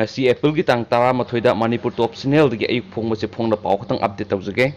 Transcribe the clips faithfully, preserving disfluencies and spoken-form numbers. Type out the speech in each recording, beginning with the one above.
ꯉꯁꯤ ꯑꯦꯄ꯭ꯔꯤꯜꯒꯤ ꯇꯥꯡ ꯇꯔꯥꯃꯥꯊꯣꯏꯗ ꯃꯅꯤꯄꯨꯔ ꯇꯣꯞ ꯆꯦꯅꯦꯜꯗꯒꯤ ꯑꯌꯨꯛ ꯐꯣꯡꯕꯁꯦ ꯐꯣꯡꯅ ꯄꯥꯎ ꯈꯛꯇꯪ ꯑꯞꯗꯦꯠ ꯇꯧꯖꯒꯦ꯫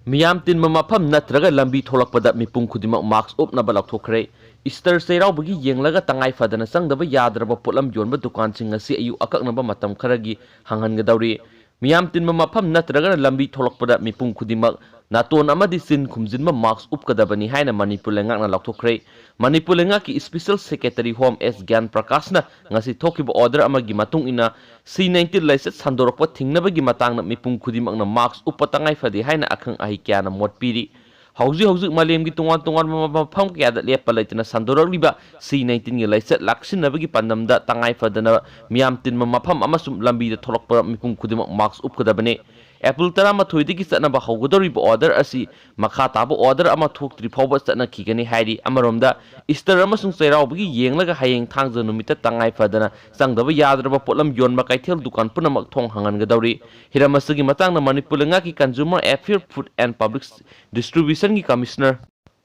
ꯃꯤꯌꯥꯝ ꯇꯤꯟꯕ ꯃꯐꯝ ꯅꯠꯇ꯭ꯔꯒ ꯂꯝꯕꯤ ꯊꯣꯛꯂꯛꯄꯗ ꯃꯤꯄꯨꯝ ꯈꯨꯗꯤꯡꯃꯛ ꯃꯥꯛꯁ ꯎꯞꯅꯕ ꯂꯥꯎꯊꯣꯛꯈ꯭ꯔꯦ꯫ ꯏꯁꯇꯔ ꯆꯩꯔꯥꯎꯕꯒꯤ ꯌꯦꯡꯂꯒ ꯇꯉꯥꯏ ꯐꯗꯅ ꯆꯪꯗꯕ ꯌꯥꯗ꯭ꯔꯕ ꯄꯣꯠꯂꯝ ꯌꯣꯟꯕ ꯗꯨꯀꯥꯟꯁꯤꯡ ꯉꯁꯤ ꯑꯌꯨꯛ ꯑꯀꯛꯅꯕ ꯃꯇꯝ ꯈꯔꯒꯤ ꯍꯥꯡꯍꯟꯒꯗꯧꯔꯤ꯫ ꯃꯤꯌꯥꯝ ꯇꯤꯟꯕ ꯃꯐꯝ ꯅꯠꯇ꯭ꯔꯒꯅ ꯂꯝꯕꯤ ꯊꯣꯛꯂꯛꯄꯗ ꯃꯤꯄꯨꯝ ꯈꯨꯗꯤꯡꯃꯛ ꯅꯥꯇꯣꯟ ꯑꯃꯗꯤ ꯆꯤꯟ ꯈꯨꯝꯖꯤꯟꯕ ꯃꯥꯛꯁ ꯎꯞꯀꯗꯕꯅꯤ ꯍꯥꯏꯅ ꯃꯅꯤꯄꯨꯔ ꯂꯩꯉꯥꯛꯅ ꯂꯥꯎꯊꯣꯛꯈ꯭ꯔꯦ꯫ ꯃꯅꯤꯄꯨꯔ ꯂꯩꯉꯥꯛꯀꯤ ꯏꯁꯄꯤꯁꯦꯜ ꯁꯦꯀ꯭ꯔꯦꯇꯔꯤ ꯍꯣꯝ ꯑꯦꯁ ꯒ꯭ꯌꯥꯟ ꯄ꯭ꯔꯀꯥꯁꯅ ꯉꯁꯤ ꯊꯣꯛꯈꯤꯕ ꯑꯣꯔꯗꯔ ꯑꯃꯒꯤ ꯃꯇꯨꯡ ꯏꯟꯅ, ꯁꯤ ꯅꯥꯏꯟꯇꯤꯟ ꯂꯥꯏꯆꯠ ꯁꯟꯗꯣꯔꯛꯄ ꯊꯤꯡꯅꯕꯒꯤ ꯃꯇꯥꯡꯗ ꯃꯤꯄꯨꯝ ꯈꯨꯗꯤꯡꯃꯛꯅ ꯃꯥꯛꯁ ꯎꯞꯄ ꯇꯉꯥꯏ ꯐꯗꯦ ꯍꯥꯏꯅ ꯑꯈꯪ ꯑꯍꯩ ꯀꯌꯥꯅ ꯃꯣꯠ ꯄꯤꯔꯤ꯫ ꯍꯧꯖꯤꯛ ꯍꯧꯖꯤꯛ ꯃꯥꯂꯦꯝꯒꯤ ꯇꯣꯉꯥꯟ ꯇꯣꯉꯥꯟꯕ ꯃꯐꯝ ꯀꯌꯥꯗ ꯂꯦꯞꯄ ꯂꯩꯇꯅ ꯁꯟꯗꯣꯔꯛꯂꯤꯕ ꯁꯤ ꯅꯥꯏꯟꯇꯤꯟꯒꯤ ꯂꯥꯏꯆꯠ ꯂꯥꯛꯁꯤꯟꯅꯕꯒꯤ ꯄꯥꯟꯗꯝꯗ ꯇꯉꯥꯏ ꯐꯗꯅ ꯃꯤꯌꯥꯝ ꯇꯤꯟꯕ ꯃꯐꯝ ꯑꯃꯁꯨꯡ ꯂꯝꯕꯤꯗ ꯊꯣꯛꯂꯛꯄ ꯃꯤꯄꯨꯝ ꯈꯨꯗꯤꯡꯃꯛ ꯃꯥꯛꯁ ꯎꯞꯀꯗꯕꯅꯤ꯫ ꯑꯦꯄ꯭ꯔꯤꯜ ꯇꯔꯥꯃꯥꯊꯣꯏꯗꯒꯤ ꯆꯠꯅꯕ ꯍꯧꯒꯗꯧꯔꯤꯕ ꯑꯣꯔꯗꯔ ꯑꯁꯤ ꯃꯈꯥ ꯇꯥꯕ ꯑꯣꯔꯗꯔ ꯑꯃ ꯊꯣꯛꯇ꯭ꯔꯤ ꯐꯥꯎꯕ ꯆꯠꯅꯈꯤꯒꯅꯤ ꯍꯥꯏꯔꯤ꯫ ꯑꯃꯔꯣꯝꯗ, ꯏꯁꯇꯔ ꯑꯃꯁꯨꯡ ꯆꯩꯔꯥꯎꯕꯒꯤ ꯌꯦꯡꯂꯒ ꯍꯌꯦꯡ ꯊꯥꯡꯖ ꯅꯨꯃꯤꯠꯇ ꯇꯉꯥꯏ ꯐꯗꯅ ꯆꯪꯗꯕ ꯌꯥꯗ꯭ꯔꯕ ꯄꯣꯠꯂꯝ ꯌꯣꯟꯕ ꯀꯩꯊꯦꯜ ꯗꯨꯀꯥꯟ ꯄꯨꯝꯅꯃꯛ ꯊꯣꯡ ꯍꯥꯡꯍꯟꯒꯗꯧꯔꯤ꯫ ꯍꯤꯔꯝ ꯑꯁꯤꯒꯤ ꯃꯇꯥꯡꯗ ꯃꯅꯤꯄꯨꯔ ꯂꯩꯉꯥꯛꯀꯤ Consumer Affair, Food and Public Distributionꯒꯤ ꯀꯃꯤꯁꯅꯔ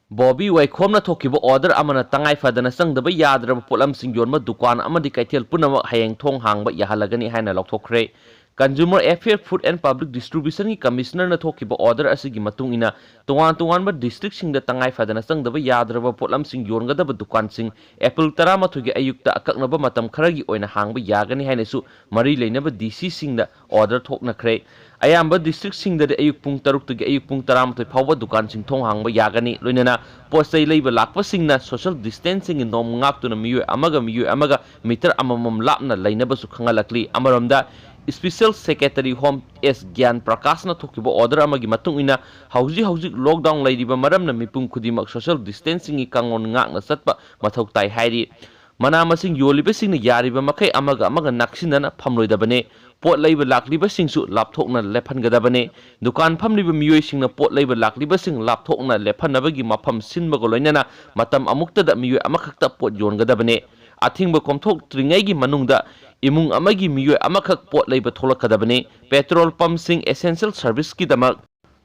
ꯕꯣꯕꯤ ꯋꯥꯏꯈꯣꯝꯅ ꯊꯣꯛꯈꯤꯕ ꯑꯣꯔꯗꯔ ꯑꯃꯅ ꯇꯉꯥꯏ ꯐꯗꯅ ꯆꯪꯗꯕ ꯌꯥꯗ꯭ꯔꯕ ꯄꯣꯠꯂꯝꯁꯤꯡ ꯌꯣꯟꯕ ꯗꯨꯀꯥꯟ ꯑꯃꯗꯤ ꯀꯩꯊꯦꯜ ꯄꯨꯝꯅꯃꯛ ꯍꯌꯦꯡ ꯊꯣꯡ ꯍꯥꯡꯕ ꯌꯥꯍꯜꯂꯒꯅꯤ ꯍꯥꯏꯅ ꯂꯥꯎꯊꯣꯛꯈ꯭ꯔꯦ꯫ Consumer Affair, Food and Public Distributionꯒꯤ ꯀꯃꯤꯁꯅꯔꯅ ꯊꯣꯛꯈꯤꯕ ꯑꯣꯔꯗꯔ ꯑꯁꯤꯒꯤ ꯃꯇꯨꯡ ꯏꯟꯅ, ꯇꯣꯉꯥꯟ ꯇꯣꯉꯥꯟꯕ ꯗꯤꯁꯇ꯭ꯔꯤꯛꯁꯤꯡꯗ ꯇꯉꯥꯏ ꯐꯗꯅ ꯆꯪꯗꯕ ꯌꯥꯗ꯭ꯔꯕ ꯄꯣꯠꯂꯝꯁꯤꯡ ꯌꯣꯟꯒꯗꯕ ꯗꯨꯀꯥꯟꯁꯤꯡ ꯑꯦꯄ꯭ꯔꯤꯜ ꯇꯔꯥꯃꯥꯊꯣꯏꯒꯤ ꯑꯌꯨꯛꯇ ꯑꯀꯛꯅꯕ ꯃꯇꯝ ꯈꯔꯒꯤ ꯑꯣꯏꯅ ꯍꯥꯡꯕ ꯌꯥꯒꯅꯤ ꯍꯥꯏꯅꯁꯨ ꯃꯔꯤ ꯂꯩꯅꯕ ꯗꯤ ꯁꯤꯁꯤꯡꯗ ꯑꯣꯔꯗꯔ ꯊꯣꯛꯅꯈ꯭ꯔꯦ꯫ ꯑꯌꯥꯝꯕ ꯗꯤꯁꯇ꯭ꯔꯤꯛꯁꯤꯡꯗꯗꯤ ꯑꯌꯨꯛ ꯄꯨꯡ ꯇꯔꯨꯛꯇꯒꯤ ꯑꯌꯨꯛ ꯄꯨꯡ ꯇꯔꯥꯃꯥꯊꯣꯏ ꯐꯥꯎꯕ ꯗꯨꯀꯥꯟꯁꯤꯡ ꯊꯣꯡ ꯍꯥꯡꯕ ꯌꯥꯒꯅꯤ꯫ ꯂꯣꯏꯅꯅ ꯄꯣꯠ ꯆꯩ ꯂꯩꯕ ꯂꯥꯛꯄꯁꯤꯡꯅ social distancingꯒꯤ ꯅꯣꯝ ꯉꯥꯛꯇꯨꯅ ꯃꯤꯑꯣꯏ ꯑꯃꯒ ꯃꯤꯑꯣꯏ ꯑꯃꯒ ꯃꯤꯇꯔ ꯑꯃꯃꯝ ꯂꯥꯞꯅ ꯂꯩꯅꯕꯁꯨ ꯈꯪꯍꯜꯂꯛꯂꯤ꯫ ꯑꯃꯔꯣꯝꯗ, Special Secretary Home S ꯒ꯭ꯌꯥꯟ ꯄ꯭ꯔꯀꯥꯁꯅ ꯊꯣꯛꯈꯤꯕ ꯑꯣꯔꯗꯔ ꯑꯃꯒꯤ ꯃꯇꯨꯡ ꯏꯟꯅ, ꯍꯧꯖꯤꯛ ꯍꯧꯖꯤꯛ ꯂꯣꯛꯗꯥꯎꯟ ꯂꯩꯔꯤꯕ ꯃꯔꯝꯅ ꯃꯤꯄꯨꯝ ꯈꯨꯗꯤꯡꯃꯛ social distancingꯒꯤ ꯀꯥꯡꯂꯣꯟ ꯉꯥꯛꯅ ꯆꯠꯄ ꯃꯊꯧ ꯇꯥꯏ ꯍꯥꯏꯔꯤ꯫ ꯃꯅꯥ ꯃꯁꯤꯡ ꯌꯣꯜꯂꯤꯕꯁꯤꯡꯅ ꯌꯥꯔꯤꯕ ꯃꯈꯩ ꯑꯃꯒ ꯑꯃꯒ ꯅꯛꯁꯤꯟꯅꯅ ꯐꯝꯂꯣꯏꯗꯕꯅꯤ꯫ ꯄꯣꯠ ꯂꯩꯕ ꯂꯥꯛꯂꯤꯕꯁꯤꯡꯁꯨ ꯂꯥꯞꯊꯣꯛꯅ ꯂꯦꯞꯍꯟꯒꯗꯕꯅꯤ꯫ ꯗꯨꯀꯥꯟ ꯐꯝꯂꯤꯕ ꯃꯤꯑꯣꯏꯁꯤꯡꯅ ꯄꯣꯠ ꯂꯩꯕ ꯂꯥꯛꯂꯤꯕꯁꯤꯡ ꯂꯥꯞꯊꯣꯛꯅ ꯂꯦꯞꯍꯟꯅꯕꯒꯤ ꯃꯐꯝ ꯁꯤꯟꯕꯒ ꯂꯣꯏꯅꯅ ꯃꯇꯝ ꯑꯃꯨꯛꯇꯗ ꯃꯤꯑꯣꯏ ꯑꯃꯈꯛꯇ ꯄꯣꯠ ꯌꯣꯟꯒꯗꯕꯅꯤ꯫ ꯑꯊꯤꯡꯕ ꯀꯣꯝꯊꯣꯛꯇ꯭ꯔꯤꯉꯩꯒꯤ ꯃꯅꯨꯡꯗ ꯏꯃꯨꯡ ꯑꯃꯒꯤ ꯃꯤꯑꯣꯏ ꯑꯃꯈꯛ ꯄꯣꯠ ꯂꯩꯕ ꯊꯣꯛꯂꯛꯀꯗꯕꯅꯤ꯫ Petrol pumpꯁꯤꯡ, essential serviceꯀꯤꯗꯃꯛ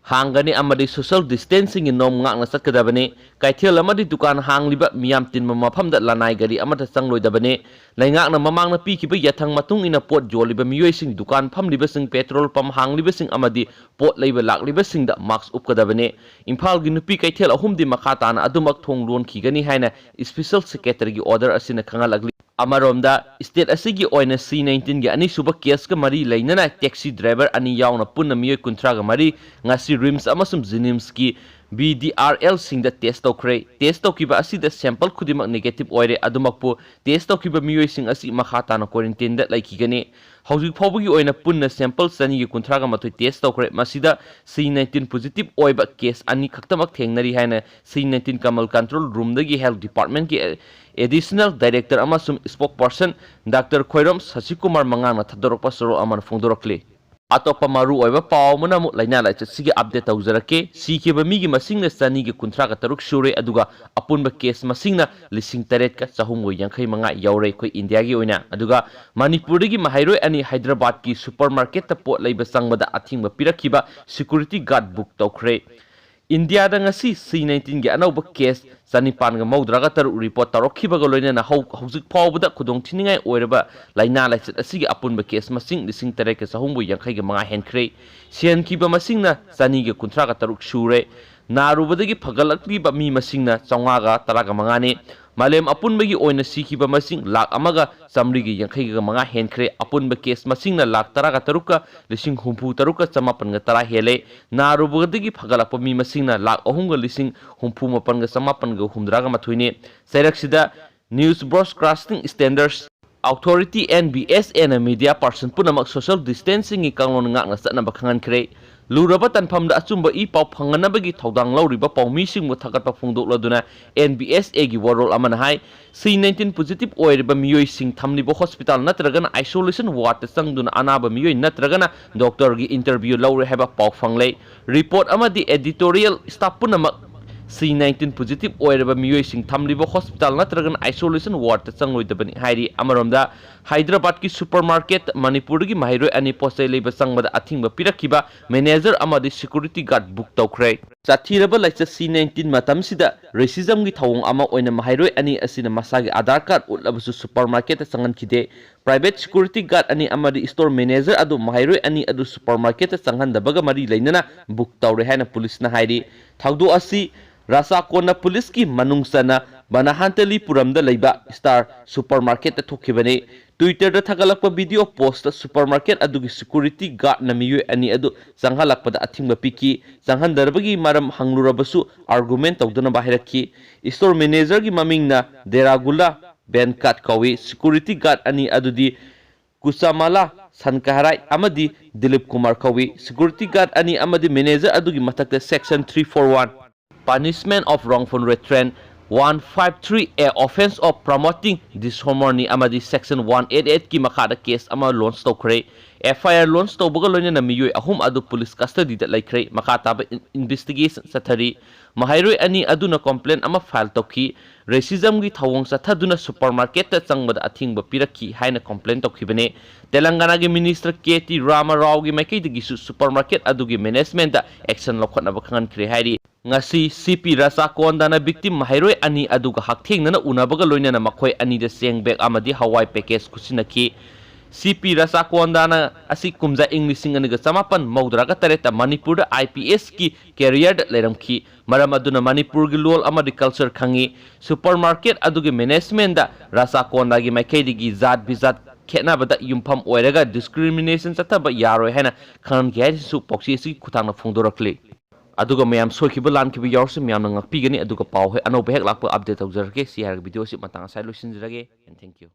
ꯍꯥꯡꯒꯅꯤ ꯑꯃꯗꯤ social distancingꯒꯤ ꯅꯣꯝ ꯉꯥꯛꯅ ꯆꯠꯀꯗꯕꯅꯤ꯫ ꯀꯩꯊꯦꯜ ꯑꯃꯗꯤ ꯗꯨꯀꯥꯟ ꯍꯥꯡꯂꯤꯕ ꯃꯤꯌꯥꯝ ꯇꯤꯟꯕ ꯃꯐꯝꯗ ꯂꯅꯥꯏ ꯒꯥꯔꯤ ꯑꯃꯠꯇ ꯆꯪꯂꯣꯏꯗꯕꯅꯤ꯫ ꯂꯩꯉꯥꯛꯅ ꯃꯃꯥꯡꯗ ꯄꯤꯈꯤꯕ ꯌꯥꯊꯪ ꯃꯇꯨꯡ ꯏꯟꯅ ꯄꯣꯠ ꯌꯣꯜꯂꯤꯕ ꯃꯤꯑꯣꯏꯁꯤꯡ, ꯗꯨꯀꯥꯟ ꯐꯝꯂꯤꯕꯁꯤꯡ, petrol pump ꯍꯥꯡꯂꯤꯕꯁꯤꯡ ꯑꯃꯗꯤ ꯄꯣꯠ ꯂꯩꯕ ꯂꯥꯛꯂꯤꯕꯁꯤꯡꯗ mask ꯎꯞꯀꯗꯕꯅꯤ꯫ ꯏꯝꯐꯥꯜꯒꯤ ꯅꯨꯄꯤ ꯀꯩꯊꯦꯜ ꯑꯍꯨꯝꯗꯤ ꯃꯈꯥ ꯇꯥꯅ ꯑꯗꯨꯃꯛ ꯊꯣꯡ ꯂꯣꯟꯈꯤꯒꯅꯤ ꯍꯥꯏꯅ special secretaryꯒꯤ order ꯑꯁꯤꯅ ꯈꯪꯍꯜꯂꯛꯂꯤ꯫ ꯑꯃꯔꯣꯝꯗ, state ꯑꯁꯤꯒꯤ ꯑꯣꯏꯅ C nineteenꯒꯤ ꯑꯅꯤꯁꯨꯕ caseꯀ ꯃꯔꯤ ꯂꯩꯅꯅ taxi driver ꯑꯅꯤ ꯌꯥꯎꯅ ꯄꯨꯟꯅ ꯃꯤꯑꯣꯏ ꯀꯨꯟꯊ꯭ꯔꯥꯒ ꯃꯔꯤ ꯉꯁꯤ RIMS ꯑꯃꯁꯨꯡ JNIMSꯀꯤ VDRLꯁꯤꯡꯗ test ꯇꯧꯈ꯭ꯔꯦ꯫ Test ꯇꯧꯈꯤꯕ ꯑꯁꯤꯗ sample ꯈꯨꯗꯤꯡꯃꯛ negative ꯑꯣꯏꯔꯦ꯫ ꯑꯗꯨꯃꯛꯄꯨ, test ꯇꯧꯈꯤꯕ ꯃꯤꯑꯣꯏꯁꯤꯡ ꯑꯁꯤ ꯃꯈꯥ ꯇꯥꯅ quarantineꯗ ꯂꯩꯈꯤꯒꯅꯤ꯫ ꯍꯧꯖꯤꯛ ꯐꯥꯎꯕꯒꯤ ꯑꯣꯏꯅ ꯄꯨꯟꯅ sample ꯆꯅꯤꯒ ꯀꯨꯟꯊ꯭ꯔꯥꯒ ꯃꯥꯊꯣꯏ test ꯇꯧꯈ꯭ꯔꯦ꯫ ꯃꯁꯤꯗ C nineteen positive ꯑꯣꯏꯕ case ꯑꯅꯤ ꯈꯛꯇꯃꯛ ꯊꯦꯡꯅꯔꯤ ꯍꯥꯏꯅ C nineteen Kamal Control Roomꯗꯒꯤ Health Departmentꯀꯤ additional director ꯑꯃꯁꯨꯡ spokesperson Doctor ꯈꯣꯏꯔꯝ ꯁꯁꯤꯀꯨꯃꯥꯔ ꯃꯉꯥꯡꯅ ꯊꯥꯗꯣꯔꯛꯄ ꯆꯦꯔꯣꯜ ꯑꯃꯅ ꯐꯣꯡꯗꯣꯔꯛꯂꯤ꯫ ꯑꯇꯣꯞꯄ ꯃꯔꯨ ꯑꯣꯏꯕ ꯄꯥꯎ ꯑꯃꯅ ꯑꯃꯨꯛ ꯂꯥꯏꯅꯥ ꯂꯥꯏꯆꯠꯁꯤꯒꯤ update ꯇꯧꯖꯔꯛꯀꯦ꯫ ꯁꯤꯈꯤꯕ ꯃꯤꯒꯤ ꯃꯁꯤꯡꯅ ꯆꯅꯤꯒ ꯀꯨꯟꯊ꯭ꯔꯥꯒ ꯇꯔꯨꯛ ꯁꯨꯔꯦ, ꯑꯗꯨꯒ ꯑꯄꯨꯟꯕ case ꯃꯁꯤꯡꯅ ꯂꯤꯁꯤꯡ ꯇꯔꯦꯠꯀ ꯆꯍꯨꯝꯒ ꯌꯥꯡꯈꯩ ꯃꯉꯥ ꯌꯧꯔꯦ ꯑꯩꯈꯣꯏ ꯏꯟꯗꯤꯌꯥꯒꯤ ꯑꯣꯏꯅ꯫ ꯑꯗꯨꯒ ꯃꯅꯤꯄꯨꯔꯗꯒꯤ ꯃꯍꯩꯔꯣꯏ ꯑꯅꯤ ꯍꯥꯏꯗ꯭ꯔꯕꯥꯗꯀꯤ supermarketꯇ ꯄꯣꯠ ꯂꯩꯕ ꯆꯪꯕꯗ ꯑꯊꯤꯡꯕ ꯄꯤꯔꯛꯈꯤꯕ security guard book ꯇꯧꯈ꯭ꯔꯦ꯫ ꯏꯟꯗꯤꯌꯥꯗ ꯉꯁꯤ C nineteenꯒꯤ ꯑꯅꯧꯕ case ꯆꯅꯤꯄꯥꯟꯒ ꯃꯧꯗ꯭ꯔꯥꯒ ꯇꯔꯨꯛ report ꯇꯧꯔꯛꯈꯤꯕꯒ ꯂꯣꯏꯅꯅ ꯍꯧ-, ꯍꯧꯖꯤꯛ ꯐꯥꯎꯕꯗ ꯈꯨꯗꯣꯡꯊꯤꯅꯤꯡꯉꯥꯏ ꯑꯣꯏꯔꯕ ꯂꯥꯏꯅꯥ ꯂꯥꯏꯆꯠ ꯑꯁꯤꯒꯤ ꯑꯄꯨꯟꯕ case ꯃꯁꯤꯡ ꯂꯤꯁꯤꯡ ꯇꯔꯦꯠꯀ ꯆꯍꯨꯝꯒ ꯌꯥꯡꯈꯩꯒ ꯃꯉꯥ ꯍꯦꯟꯈ꯭ꯔꯦ꯫ ꯁꯤꯍꯟꯈꯤꯕ ꯃꯁꯤꯡꯅ ꯆꯅꯤꯒ ꯀꯨꯟꯊ꯭ꯔꯥꯒ ꯇꯔꯨꯛ ꯁꯨꯔꯦ꯫ ꯅꯥꯔꯨꯕꯗꯒꯤ ꯐꯒꯠꯂꯛꯂꯤꯕ ꯃꯤ ꯃꯁꯤꯡꯅ ꯆꯥꯝꯃꯉꯥꯒ ꯇꯔꯥꯒ ꯃꯉꯥꯅꯤ꯫ ꯃꯥꯂꯦꯝ ꯑꯄꯨꯟꯕꯒꯤ ꯑꯣꯏꯅ ꯁꯤꯈꯤꯕ ꯃꯁꯤꯡ ꯂꯥꯈ ꯑꯃꯒ ꯆꯥꯃꯔꯤꯒ ꯌꯥꯡꯈꯩꯒ ꯃꯉꯥ ꯍꯦꯟꯈ꯭ꯔꯦ꯫ ꯑꯄꯨꯟꯕ case ꯃꯁꯤꯡꯅ ꯂꯥꯈ ꯇꯔꯥꯒ ꯇꯔꯨꯛꯀ ꯂꯤꯁꯤꯡ ꯍꯨꯝꯐꯨ ꯇꯔꯨꯛꯀ ꯆꯃꯥꯄꯟꯒ ꯇꯔꯥ ꯍꯦꯜꯂꯦ꯫ ꯅꯥꯔꯨꯕꯗꯒꯤ ꯐꯒꯠꯂꯛꯄ ꯃꯤ ꯃꯁꯤꯡꯅ ꯂꯥꯈ ꯑꯍꯨꯝꯒ ꯂꯤꯁꯤꯡ ꯍꯨꯝꯐꯨ ꯃꯥꯄꯟꯒ ꯆꯃꯥꯄꯟꯒ ꯍꯨꯝꯗ꯭ꯔꯥꯒ ꯃꯥꯊꯣꯏꯅꯤ꯫ ꯆꯩꯔꯛꯁꯤꯗ News Broadcasting Standards Authority, NBSAꯅ media person ꯄꯨꯝꯅꯃꯛ social distancingꯒꯤ ꯀꯥꯡꯂꯣꯟ ꯉꯥꯛꯅ ꯆꯠꯅꯕ ꯈꯪꯍꯟꯈ꯭ꯔꯦ꯫ ꯂꯨꯔꯕ ꯇꯥꯟꯐꯝꯗ ꯑꯆꯨꯝꯕ ꯏ ꯄꯥꯎ ꯐꯪꯍꯟꯅꯕꯒꯤ ꯊꯧꯗꯥꯡ ꯂꯧꯔꯤꯕ ꯄꯥꯎꯃꯤꯁꯤꯡꯕꯨ ꯊꯥꯒꯠꯄ ꯐꯣꯡꯗꯣꯛꯂꯗꯨꯅ NBSAꯒꯤ ꯋꯥꯔꯣꯜ ꯑꯃꯅ ꯍꯥꯏ, C nineteen positive ꯑꯣꯏꯔꯤꯕ ꯃꯤꯑꯣꯏꯁꯤꯡ ꯊꯝꯂꯤꯕ hospital ꯅꯠꯇ꯭ꯔꯒꯅ isolation wardꯇ ꯆꯪꯗꯨꯅ ꯑꯅꯥꯕ ꯃꯤꯑꯣꯏ ꯅꯠꯇ꯭ꯔꯒꯅ doctorꯒꯤ interview ꯂꯧꯔꯦ ꯍꯥꯏꯕ ꯄꯥꯎ ꯐꯪꯂꯦ꯫ Report ꯑꯃꯗꯤ editorial staff ꯄꯨꯝꯅꯃꯛ C nineteen positive ꯑꯣꯏꯔꯕ ꯃꯤꯑꯣꯏꯁꯤꯡ ꯊꯝꯂꯤꯕ hospital ꯅꯠꯇ꯭ꯔꯒꯅ isolation ward ꯇ ꯆꯪꯂꯣꯏꯗꯕꯅꯤ ꯍꯥꯏꯔꯤ꯫ ꯑꯃꯔꯣꯝꯗ, ꯍꯥꯏꯗ꯭ꯔꯕꯥꯗꯀꯤ supermarket ꯃꯅꯤꯄꯨꯔꯗꯒꯤ ꯃꯍꯩꯔꯣꯏ ꯑꯅꯤ ꯄꯣꯠꯆꯩ ꯂꯩꯕ ꯆꯪꯕꯗ ꯑꯊꯤꯡꯕ ꯄꯤꯔꯛꯈꯤꯕ manager ꯑꯃꯗꯤ security guard book ꯇꯧꯈ꯭ꯔꯦ꯫ ꯆꯠꯊꯤꯔꯕ ꯂꯥꯏꯆꯠ C nineteen ꯃꯇꯝꯁꯤꯗ racism ꯒꯤ ꯊꯧꯑꯣꯡ ꯑꯃ ꯑꯣꯏꯅ ꯃꯍꯩꯔꯣꯏ ꯑꯅꯤ ꯑꯁꯤꯅ ꯃꯁꯥꯒꯤ Aadhaar card ꯎꯠꯂꯕꯁꯨ supermarket ꯇ ꯆꯪꯍꯟꯈꯤꯗꯦ꯫ Private security guard ꯑꯅꯤ ꯑꯃꯗꯤ store manager ꯑꯗꯨ ꯃꯍꯩꯔꯣꯏ ꯑꯅꯤ ꯑꯗꯨ supermarket ꯇ ꯆꯪꯍꯟꯗꯕꯒ ꯃꯔꯤ ꯂꯩꯅꯅ book ꯇꯧꯔꯦ ꯍꯥꯏꯅ ꯄꯨꯂꯤꯁꯅ ꯍꯥꯏꯔꯤ꯫ ꯊꯧꯗꯣꯛ ꯑꯁꯤ ꯔꯥꯆꯥꯀꯣꯟꯗ ꯄꯨꯂꯤꯁꯀꯤ ꯃꯅꯨꯡ ꯆꯟꯅ ꯕꯅꯍꯥꯟꯇꯂꯤꯄꯨꯔꯝꯗ ꯂꯩꯕ Star supermarket ꯇ ꯊꯣꯛꯈꯤꯕꯅꯤ꯫ Twitter ꯗ ꯊꯥꯒꯠꯂꯛꯄ video post ꯇ supermarket ꯑꯗꯨꯒꯤ security guard ꯅ ꯃꯤꯑꯣꯏ ꯑꯅꯤ ꯑꯗꯨ ꯆꯪꯍꯜꯂꯛꯄꯗ ꯑꯊꯤꯡꯕ ꯄꯤꯈꯤ꯫ ꯆꯪꯍꯟꯗꯅꯕꯒꯤ ꯃꯔꯝ ꯍꯪꯂꯨꯔꯕꯁꯨ argument ꯇꯧꯗꯅꯕ ꯍꯥꯏꯔꯛꯈꯤ꯫ Store manager ꯒꯤ ꯃꯃꯤꯡꯅ ꯗꯦꯔꯥꯒꯨꯂꯥ ꯕꯦꯟꯀꯥꯠ ꯀꯧꯏ꯫ Security guard ꯑꯅꯤ ꯑꯗꯨꯗꯤ ꯀꯨꯆꯥꯃꯥꯂꯥ ꯁꯟꯀꯍꯔꯥꯏ ꯑꯃꯗꯤ ꯗꯤꯂꯤꯞ ꯀꯨꯃꯥꯔ ꯀꯧꯏ꯫ Security guard ꯑꯅꯤ ꯑꯃꯗꯤ manager ꯑꯗꯨꯒꯤ ꯃꯊꯛꯇ section three four one, punishment of wrongful restraint, one five three A, offence of promoting disharmony ꯑꯃꯗꯤ section one eight eight ꯀꯤ ꯃꯈꯥꯗ case ꯑꯃ launch ꯇꯧꯈ꯭ꯔꯦ꯫ F I R launch ꯇꯧꯕꯒ ꯂꯣꯏꯅꯅ ꯃꯤꯑꯣꯏ ꯑꯍꯨꯝ ꯑꯗꯨ police custody ꯗ ꯂꯩꯈ꯭ꯔꯦ꯫ ꯃꯈꯥ ꯇꯥꯕ in-, investigation ꯆꯠꯊꯔꯤ꯫ ꯃꯍꯩꯔꯣꯏ ꯑꯅꯤ ꯑꯗꯨꯅ complaint ꯑꯃ file ꯇꯧꯈꯤ꯫ Racism ꯒꯤ ꯊꯧꯑꯣꯡ ꯆꯠꯊꯗꯨꯅ supermarket ꯇ ꯆꯪꯕꯗ ꯑꯊꯤꯡꯕ ꯄꯤꯔꯛꯈꯤ ꯍꯥꯏꯅ complaint ꯇꯧꯈꯤꯕꯅꯤ꯫ ꯇꯦꯂꯪꯒꯥꯅꯥꯒꯤ minister K T ꯔꯥꯃꯥꯔꯥꯎꯒꯤ ꯃꯥꯏꯀꯩꯗꯒꯤꯁꯨ supermarket ꯑꯗꯨꯒꯤ management ꯇ action ꯂꯧꯈꯠꯅꯕ ꯈꯪꯍꯟꯈ꯭ꯔꯦ ꯍꯥꯏꯔꯤ꯫ ꯉꯁꯤ C P ꯔꯥꯆꯥꯀꯣꯟꯗꯥꯅ victim ꯃꯍꯩꯔꯣꯏ ꯑꯅꯤ ꯑꯗꯨꯒ ꯍꯛꯊꯦꯡꯅꯅ ꯎꯅꯕꯒ ꯂꯣꯏꯅꯅ ꯃꯈꯣꯏ ꯑꯅꯤꯗ ꯆꯦꯡ bag ꯑꯃꯗꯤ ꯍꯋꯥꯏ package ꯈꯨꯠꯁꯤꯟꯅꯈꯤ꯫ C P ꯔꯥꯆꯥꯀꯣꯟꯗꯥꯅ ꯑꯁꯤ ꯀꯨꯝꯖꯥ ꯏꯪ ꯂꯤꯁꯤꯡ ꯑꯅꯤꯒ ꯆꯃꯥꯄꯟ ꯃꯧꯗ꯭ꯔꯥꯒ ꯇꯔꯦꯠꯇ ꯃꯅꯤꯄꯨꯔꯗ I P S ꯀꯤ career ꯗ ꯂꯩꯔꯝꯈꯤ꯫ ꯃꯔꯝ ꯑꯗꯨꯅ ꯃꯅꯤꯄꯨꯔꯒꯤ ꯂꯣꯜ ꯑꯃꯗꯤ culture ꯈꯪꯉꯤ꯫ Supermarket ꯑꯗꯨꯒꯤ management ꯗ ꯔꯥꯆꯥꯀꯣꯟꯗꯥꯒꯤ ꯃꯥꯏꯀꯩꯗꯒꯤ ꯖꯥꯠ ꯕꯤꯖꯥꯠ ꯈꯦꯠꯅꯕꯗ ꯌꯨꯝꯐꯝ ꯑꯣꯏꯔꯒ discrimination ꯆꯠꯊꯕ ꯌꯥꯔꯣꯏ ꯍꯥꯏꯅ ꯈꯪꯍꯟꯈꯤ ꯍꯥꯏꯅꯁꯨ ꯄꯥꯎꯆꯦ ꯑꯁꯤꯒꯤ ꯈꯨꯠꯊꯥꯡꯗ ꯐꯣꯡꯗꯣꯔꯛꯂꯤ꯫ ꯑꯗꯨꯒ ꯃꯌꯥꯝ ꯁꯣꯏꯈꯤꯕ ꯂꯥꯟꯈꯤꯕ ꯌꯥꯎꯔꯁꯨ ꯃꯌꯥꯝꯅ ꯉꯥꯛꯄꯤꯒꯅꯤ꯫ ꯑꯗꯨꯒ ꯄꯥꯎ ꯍꯦꯛ ꯑꯅꯧꯕ ꯍꯦꯛ ꯂꯥꯛꯄ update ꯇꯧꯖꯔꯛꯀꯦ꯫ ꯁꯤ ꯍꯥꯏꯔꯒ video ꯑꯁꯤ ꯃꯇꯥꯡ ꯑꯁꯥꯏ ꯂꯣꯏꯁꯤꯟꯖꯔꯒꯦ꯫ And thank you꯫